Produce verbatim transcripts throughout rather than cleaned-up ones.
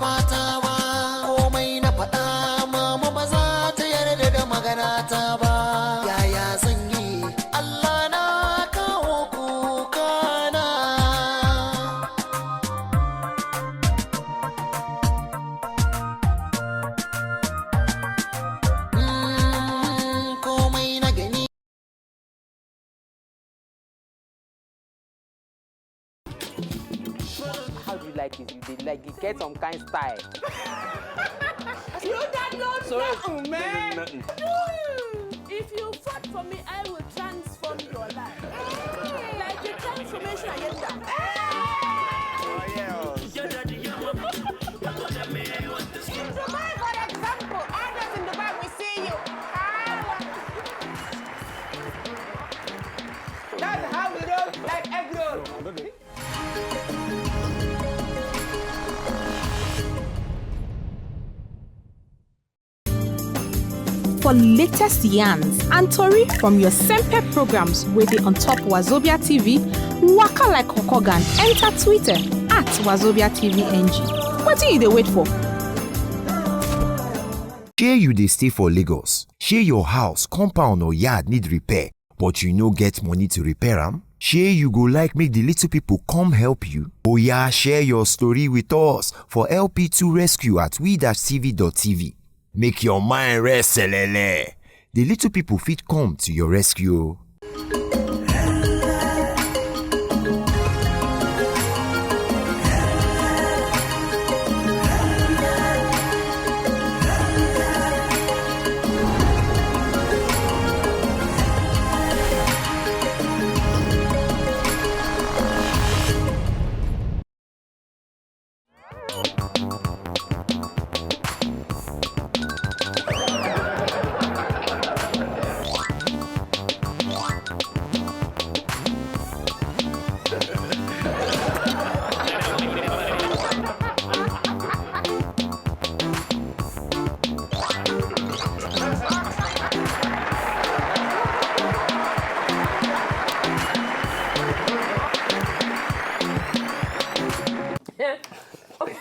fata ba. Komai na faɗa, mama ba za ta yarda da magana ta ba. Yaya zan yi? Allah na kawo kuka na. Mm, komai na gani. How do you like it? You dey like it? Get some kind style. You don't know So nothing, man. nothing. If you vote for me, I will transform your life. Like the transformation agenda. In Dubai, for example, others in Dubai will see you. That's how we do like egg roll. For latest yarns and tori from your Sempe programs wey dey on top Wazobia T V, waka like Okogan enter Twitter at Wazobia T V N G. Wetin you dey wait for? Shey you dey stay for Lagos? Shey your house, compound or yard need repair but you no get money to repair am? Shey you go like make the little people come help you? Oya share your story with us for L P two rescue at we dash T V dot T V. Make your mind rest selele. The little people fit come to your rescue o.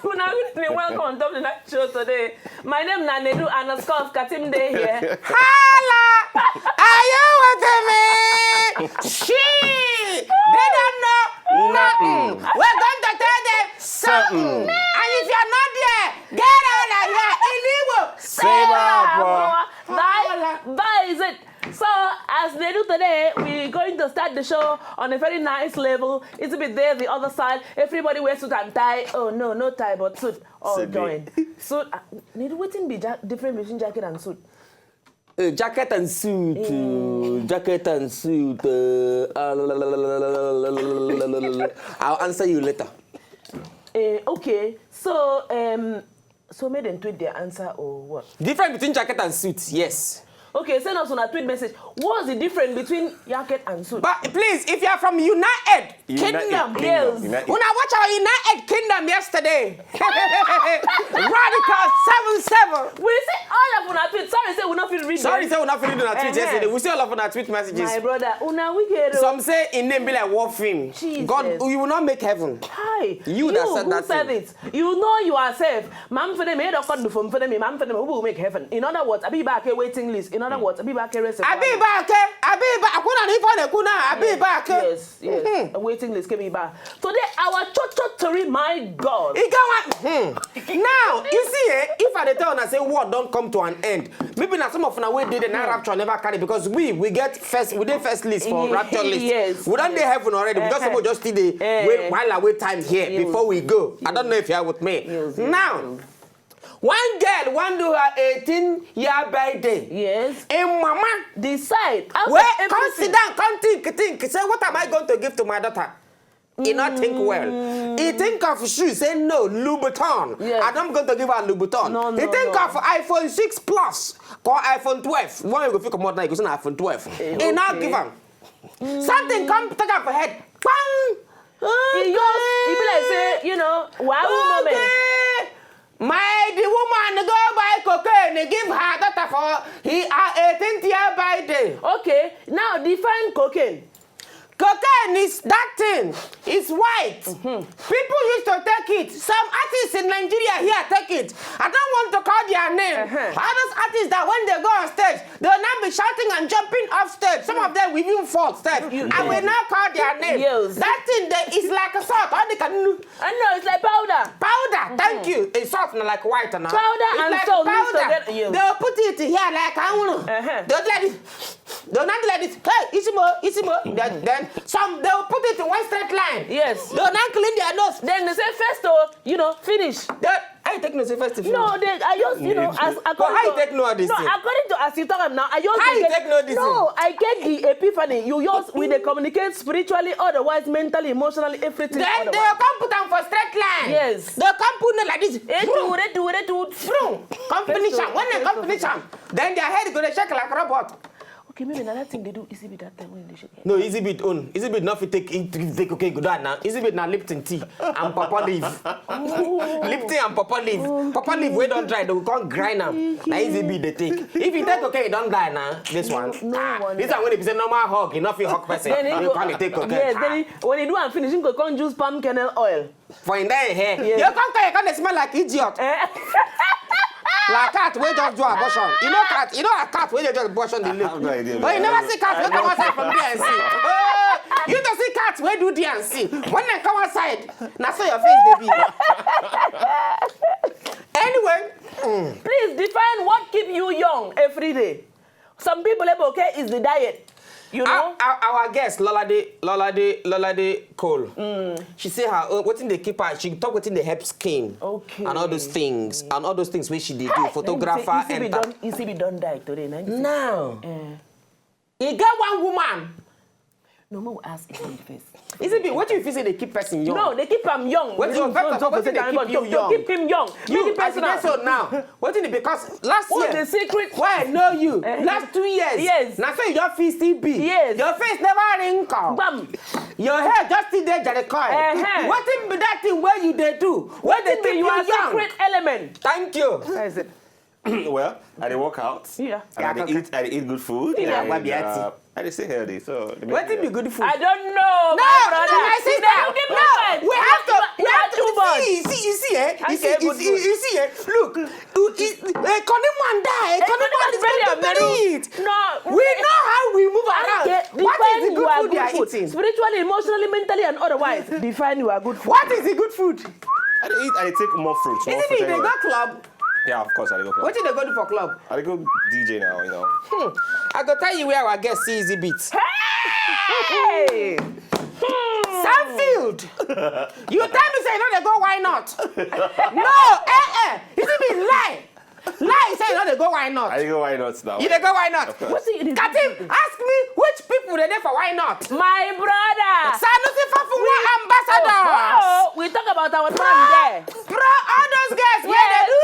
Una greet me, welcome on top the night show today. My name na Nedu and of course Katim dey here. Holla! Are you with me? She! They don't know nothing. We're going to tell them something. And if you're not there, get out of here. Illegal. Save our poor. That, that is it. So, as they do today, we're going to start the show on a very nice level. It's a bit there, the other side. Everybody wears suit and tie. Oh no, no tie, but suit. All Suit. Join. Suit. Uh, Nedu, wetin be ja- difference between jacket and suit? Uh, jacket and suit. Uh, jacket and suit. Uh, uh, I'll answer you later. Uh, okay. So, um, so make them tweet their answer or what? Difference between jacket and suit, yes. Okay, send us on a tweet message. What's the difference between jacket and suit? But please, if you are from United Kingdom, Yes. Una watch our United Kingdom yesterday. Radical seven seven. We see all of una tweet. Sorry, say we no fit read. Sorry, them. Say we not reading our tweet Uh-huh. yesterday. We see all of our tweet messages. My brother, una wicked. Oh. Some say in name be like war film. Jesus. God, you will not make heaven. Hi. You that said Who that said thing. It? You know you are safe. Mam for them, head of God before for them, mam for them, who will make heaven? In other words, I be back here waiting list. In other words, I be back here rest. I be back, eh? I be back. Akuna ni phone kuna. I be back, eh? Yes, yes. A waiting list came back. Today, our cho cho tori, my God. It go on. Hmm. Now, you see, eh, if I dey tell una say world don come to an end, maybe na some of una wey dey there na rapture never carry because we we get first we dey first list for Ye- rapture list. Yes, We don dey yes. Heaven already. We just say Uh-huh. we just still dey Eh. wait while I wait time here Yes. Before we go. I don't know if you are with me. Yes, yes, Now, yes. One girl wan do her eighteen year birthday. Yes. Im mama Decide. Out wey of come everything. Sit down come think think say what am I going to give to my daughter? He not think well. He think of shoes say no Louboutin. Yes. I'm not going to give her Louboutin. No, He no, think no. Of iPhone six Plus or iPhone twelve. When you go fit comot now, you go say na iPhone twelve. He not okay. Give am. Something come take am for head. Bang! He just, he be like say, you know, wow moment. Okay. My the woman go buy cocaine, give her daughter for he her eighteenth year birthday. Okay, now define cocaine. Cocaine is that thing. It's white. People used to take it. Some artists in Nigeria here take it. I don't want to call their name. All those artists that when they go on stage, they'll now be shouting and jumping off stage. Some of them will even fall stage. I will not call their name. That thing there is like a salt. All they can I know, it's like powder. Powder, thank you. It's salt, not like white and powder and like salt. Powder. They will put it here like I want to. Don't let it. Don't not let it. Hey, Isimo, Isimo. Then, then some they will put it in one straight line. Yes. They will not clean their nose. Then they say first, oh, you know, finish. They, I take no say first. No, they, I just, you know, as according how to, you take no this no, thing? According to as you talk now, I just how you take no this no, thing? I get the epiphany. You just we they communicate spiritually, otherwise, mentally, emotionally, everything. Then otherwise. They come put them for straight line. Yes. They come put them like this. They do, they do, they do. Come finish them. When they come finish them, then their head gonna shake like robot. Okay, maybe another thing they do is it be that time when they shake. No, easy beat own. Easy beat not fit take it take okay good now. Easy beat now Lipton tea and papa leaf. Lipton and papa leaf. Papa leaf we don't dry, they will come grind them. Now easy beat they take. If you take okay, you don't die now. This one. No, no ah, one this one when they say normal hug, you not feel hug person. You can't take okay. Yes, then he, when he do and finish, he go come juice palm kernel oil. For in there, eh? Yes. You come come, you come dey smell like idiot. Eh? Like cat wey just do abortion. You know cat, you know a cat wey just do abortion dey live. But you never see cat wey come outside from D N C. Oh, you don't see cat wey do D N C. When they come outside, na so your face dey be. Anyway. Mm. Please define what keep you young every day. Some people, okay, is the diet. You know? Our, our, our guest, Lolade, Lolade, Lolade Cole. Mm. She say her own, wetin dey keep her, she talk wetin dey help skin. Okay. And all those things, and all those things wey she dey do, photographer, and. Easy be don die today, na. Now, e get one woman. No, make we ask Easy be first. Easy be, wetin you feel say dey keep person young? No, they keep am young. Wetin you feel say dey keep you young? To keep him young. You as you dey so now. Wetin e because last year. What's the secret? Why I know you? Last two years. Yes. Na so you just feel still be. Yes. Your face never wrinkle. Bam. Your hair just still dey jolly coil. Wetin be that thing wey you dey do? Wetin be your secret element? Thank you. Where is it? Well, I dey work out. Yeah. And I dey eat, I dey eat good food. Yeah. And, uh, I dey stay healthy. So wetin be good food? I don't know. No, my brother, my sister. No, we have to. We have to. See, see, you see, eh? You see, you see, eh? Look, a Connie man die. A Connie man is going to bury it. No. We know how we move around. What is the good food you are eating? Spiritually, emotionally, mentally, and otherwise. Define your good food. What is the good food? I dey eat, I dey take more fruits. Is it you dey go club? Yeah, of course, I dey go club. Wetin you dey go do for club? I dey go D J now, you know. Hmm. I go tell you where our guest see easy beats. Hey! Sanfield! You tell me say you no dey go, why not? No, eh, eh. Is it be lie? Lie, say you no dey go, why not? I dey go, why not now? You dey go, why not? Of course. Katim, ask me which people dey dey for why not? My brother. Sanusi Fafunwa ambassadors. Oh, oh, we talk about our man there. Bro, all those girls wey dey do.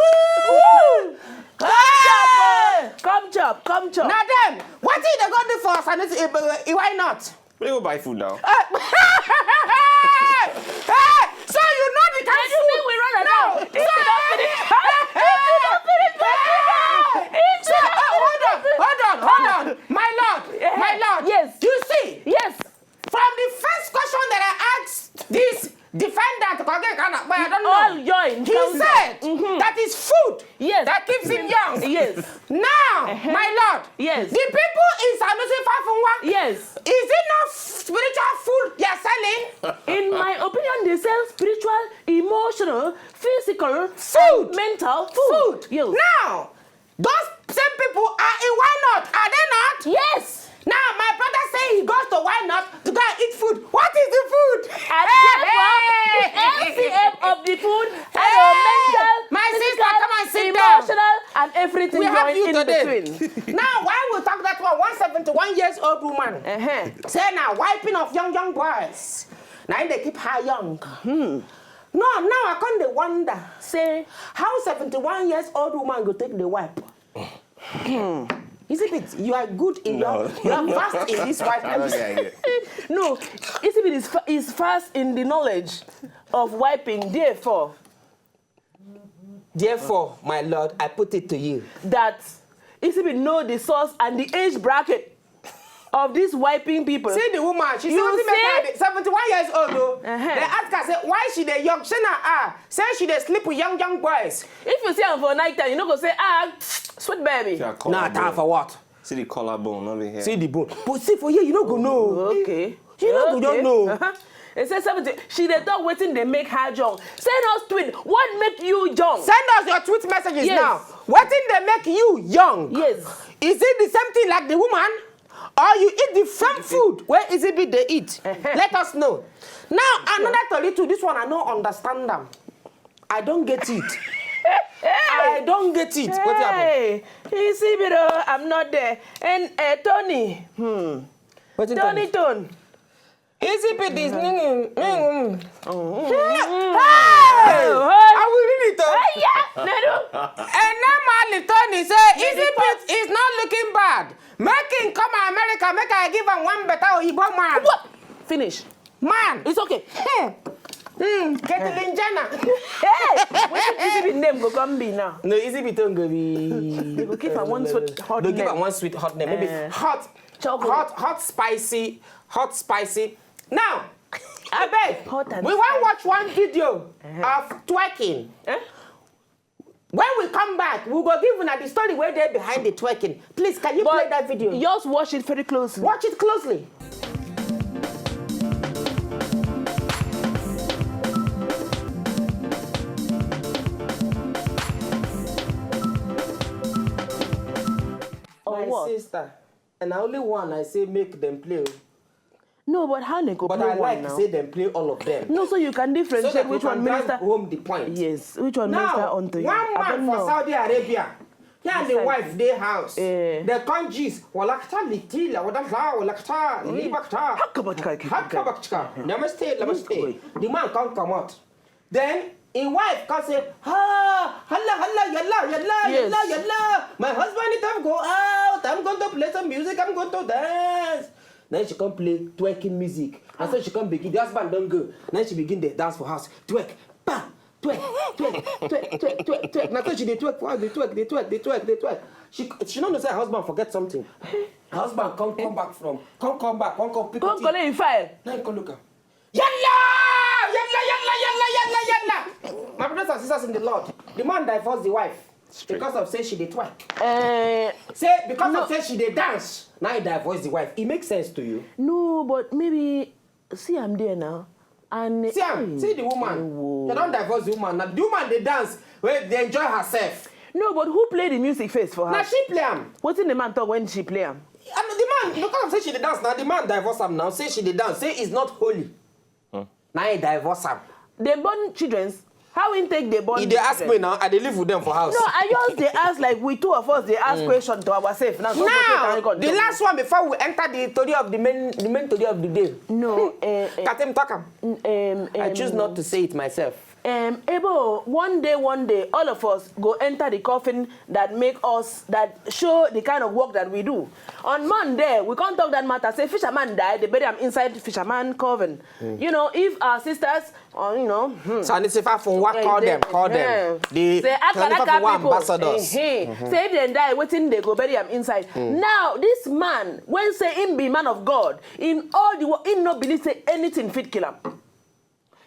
Come chop, come chop. Na dem. Wetin you dey go do for Sanusi? Eh, eh, why not? We go buy food now. Eh, eh, so you know the kind of food we run around. No. So, eh, eh, eh, so, eh, hold on, hold on, hold on. My lord, my lord. Yes. You see, yes. From the first question that I asked this defendant, but I don't know. All joined. He said that is food. Yes. That keeps him young. Yes. Now, my lord, yes, the people in Sanusi Fafunwa, yes, is it not spiritual food they are selling? In my opinion, they sell spiritual, emotional, physical, food, mental food. Food. Yes. Now, those same people are in why not? Are they not? Yes. Now, my brother say he goes to why not to go and eat food. What is the food? And therefore, the L C M of the food, hello, mental, my sister, physical, come and sit down, emotional, and everything. We have you in today. Between. Now, why we talk that one? One seventy-one years old woman. Uh-huh. Say now, wiping of young, young boys. Now they keep her young. Hmm. No, now I come dey wonder. Say, how seventy-one years old woman go take the wipe? Hmm. Is it you are good in no. Your, you are vast in this white. No, is it is, is fast in the knowledge of wiping. Therefore, therefore, my lord, I put it to you that is it know the source and the age bracket. of these wiping people. See the woman, she You seventy make see? her dey- seventy-one years old o. Uh-huh. They ask her say why she dey young, shey na her, say she dey sleep with young young boys. If you see am for night time, you no go say, "Ah, sweet baby." See her Na time collarbone. For what? See the collarbone, not the hair. See the bone. But see for here, you no go know. Okay. You no go Okay. just know. Uh-huh. It says seventy. She dey talk wetin dey make her young. Send us tweet. What make you young? Send us your tweet messages Yes. Now. Wetin dey make you young? Yes. Is it the same thing like the woman? Or you eat the same food where Izzy B dey eat? Let us know. Now, another tori too, this one I no understand am. I don't get it. I don't get it. Wetin happen? Hey, Izzy B though, I'm not there. And uh, Tony, hmm. Wetin Tony Tone. Izzy B this. Mm, mm, mm. Hey! Oh, I will read it. Oh. Hey, yeah, Nedu. And normally Tony say Izzy B is not looking bad. Make him come America, make I give am one better Oyibo man. What? Finish. Man. It's okay. Hmm. Hmm. Caitlyn Jenner. Hey, wetin Izzy B name go come be now? No, Izzy B Tone go be. They go give am one sweet hot They give name. Am one sweet hot name. Maybe Eh. hot, Chocolate. Hot, hot, spicy, hot, spicy. Now, I beg. Hot and We want spicy. Watch one video Uh-huh. Of twerking. Eh? When we come back, we go give una the story where they behind the twerking. Please, can you But play that video? Just watch it very closely. Watch it closely. Or My what? Sister, and na only one I say make them play. Oh. No, but how they go But play I one like now? Say them play all of them. No, so you can So differentiate that we which can one drive minister. Home the point. Yes, which one minister Now, onto you? One I man don't for know. Saudi Arabia, he and the Decide. Wife dey house. Eh. They come gist. Walakta litila, wadala, walakta, libakta. Haka ba cika, Haka ba cika. Namaste, namaste. Boy. The man come come out. Then his wife come say, ha, hala, hala, yalla, yalla, Yes. yalla, yalla. My husband need to go out. I'm going to play some music. I'm going to dance. Then she come play twerking music. And so she come begin. The husband don't go. Then she begin to dance for house. Twerk, pa, twerk, twerk, twerk, twerk, twerk, twerk. Now so she dey twerk for house, dey twerk, dey twerk, dey twerk, dey twerk. She she no know say her husband forget something. Her husband come come back from, come come back, come come pick Go it. Collect your file. Now you come look am. Yalla! Yalla, yalla, yalla, yalla, yalla! My brothers and sisters in the Lord, the man divorced the wife because of say she dey twerk. Uh, Say because No. Of say she dey dance, now he divorced the wife. It makes sense to you. No, but maybe see I'm there now. And See am, see the woman. They don't divorce the woman. Now the woman dey dance, well, they enjoy herself. No, but who play the music first for her? Now she play am. Wetin the man talk when she play am? And the man, because of say she dey dance now, the man divorce am now. Say she dey dance, say it's not holy. Now he divorce am. They born children. How intake they born? He dey ask children? Me now, I dey live with them for house. No, I just dey ask like we two of us dey ask question to ourselves. Now, so Now, so can the last one before we enter the story of the main, the main story of the day. No, eh, eh, Katim talk am. um, I choose um, not to say it myself. Um, Ebo, one day, one day, all of us go enter the coffin that make us, that show the kind of work that we do. On Monday, we can't talk that matter. Say fisherman die, they bury him inside fisherman coffin. You know, if our sisters, or you know, hmm, So I need to say, if I phone, what eh, call they- them, call them. eh, The say Kalanifa Akalaka Four people, ambassadors. Eh, eh. Say if they die, wetin they go bury him inside. Now, this man, when say him be man of God, in all the world, him no believe say anything fit kill him.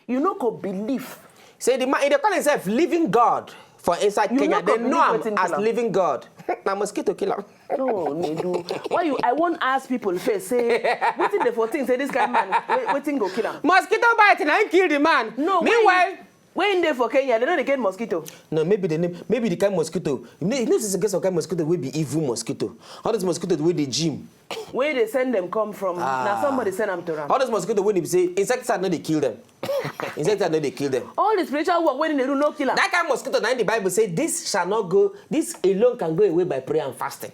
You no go believe. Say the man, he dey call himself living God for inside You Kenya. no go They know believe him wetin as kill am. Living God. Now mosquito kill him. No, Nedu. Why you? I won't ask people first. Say, wetin the for thing? Say this kind man. Wait, wetin go kill him? Mosquito bite, now he kill the man. No, Meanwhile, when, when they for Kenya, they don't get mosquito. No, maybe the name, maybe the kind mosquito. You know, you know, this is a case of kind mosquito will be evil mosquito. All those mosquitoes with the gym. Where they send them come from? Now somebody send them to them. All those mosquitoes when they say insecticide, no, they kill them. Insecticide, no, they kill them. All the spiritual work when they do no kill 'em. That kind of mosquito, now the Bible say this shall not go. This alone can go away by prayer and fasting.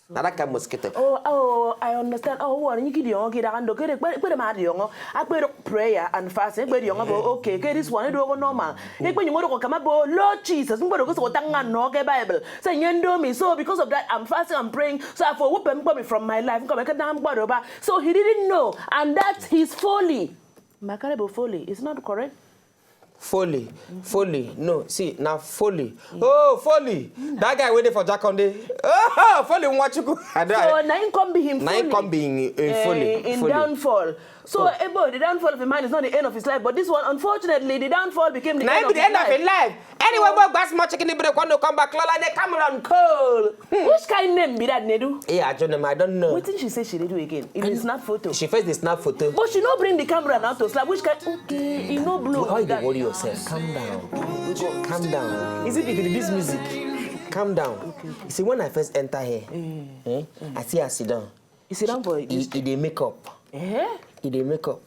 Now that kind of mosquito. Oh, oh, I understand. Oh, what you get young, get and okay, but but my young. I pray prayer and fasting. But young, okay, okay, this one do go normal. Ekpe nyingo ko kama bo Lord Jesus, ngbo ko so tanga no ke Bible. Say nyendo me. So because of that, I'm fasting and praying. So I for whoop him from my life. Come, I can't. So he didn't know, and that's his folly. Makarebo folly. It's not correct. Folly, Folly, no, see, na Folly. Oh, Folly, that guy wey dey for Jakonde. Oh, Folly Nwachukwu. I don't, So na him come be him na him Folly. Come be in, in Eh, Folly. in Folly. Downfall. So, eh, boy, the downfall of a man is not the end of his life, but this one, unfortunately, the downfall became the Na end him be of the end his of life. his life. Anyway, boy, gbas small chicken break one no come back. Lola ne Cameron Cole. Which kind name be that, Nedu? Yeah, I don't know. I don't know. Wetin she say she dey do again? It is snap photo. She first dey snap photo. But she no bring the camera now to slap. Which kind? Okay, e no blow. How you dey That- worry yourself? Calm down. Calm down. Is it because this music? Calm down. You see, when I first enter here, eh, I see her sit down. You sit down for He, he dey make up. Eh? He dey make up.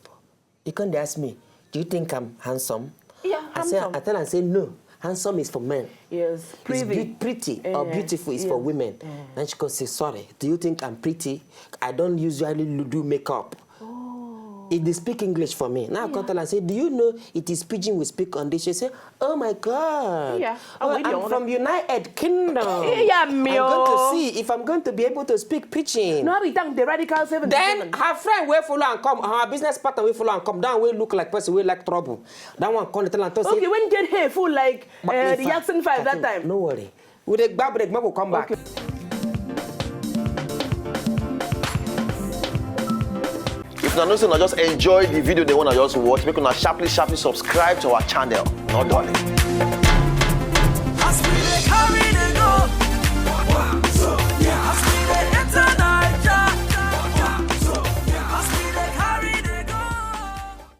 He come dey ask me, "Do you think I'm handsome?" Yeah, I say, handsome. I tell am say no. Handsome is for men. Yes, It's privy. Be- pretty or Eh, beautiful is for yes. Women. Then she come say, "Sorry, do you think I'm pretty? I don't usually lo- do makeup." He dey speak English for me. Now I come tell am say, "Do you know it is pidgin we speak on this?" She say, "Oh my God. Yeah, Oh, I will I'm do. From United Kingdom. Yeah, I'm me going to oh. See if I'm going to be able to speak pidgin." No, we thank the radical seven. Then her friend wey follow am come, her business partner wey follow am come, that one wey look like person wey like trouble. That one come dey tell am to say, Okay, when get hair full like But uh, in the fact, Jackson Five that Katim, time. No worry. We dey grab break, make we come back. If una know say una just enjoy the video, they wanna just watch, make una sharply sharply subscribe to our channel. No darling.